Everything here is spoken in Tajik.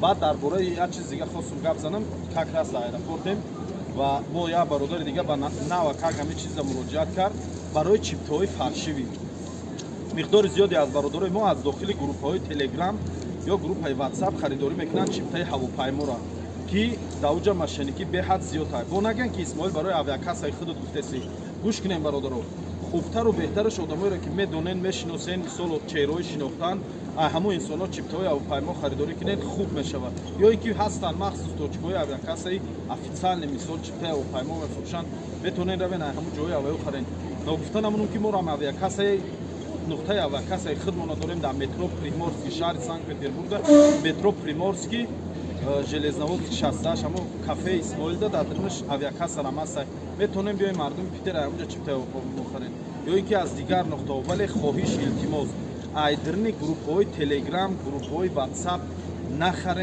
Баъд дар бораи як чиз дига хостум гап занам. Как раз дар аэропортем ва бо як бародари дига ба нава как ҳамин чиза муроҷиат кард барои чиптаҳои фальшивый. Миқдори зиёде аз бародарои мо аз дохили группаҳои Телеграм ё группаи Ватсап харидорӣ мекунанд чиптаи ҳавопайморо, ки дар уҷа мошенникӣ беҳад зиёд ҳаст. Бо нагӯянд, ки Исмоил, барои авиакассаи худат гуфтеси. Гӯш кунем, бародаро, хубтару беҳтараш одамоеро, ки медонен, мешиносен, мисол, чеҳраҳои шинохтан, ҳамон инсонҳо чиптаҳои ҳавопаймо харидорӣ кунед, хуб мешавад. Ё ин ки ҳастанд махсус точкаҳои авиакассаи официальный, мисол, чиптаи ҳавопаймо мефурӯшанд, метавонед равен, ҳамон ҷои ҳавоё харен. Ногуфта намонум, ки моро авиакассаи нуқтаи авиакассаи худмона дорем дар метро Приморский, шаҳри Санкт Петербурга, метро Приморский, Железноводский 68, ҳамо кафеи Исмоилда дар дарунаш авиакасса рамаста. Метавонем биёем, мардуми Питер, ҳамонҷа чиптаи ҳавопаймо харен ё ин ки аз дигар нуқтаҳо. Вале хоҳиш, илтимос, ай даруни группаҳои Телеграм, группаҳои Ватсап нахарен.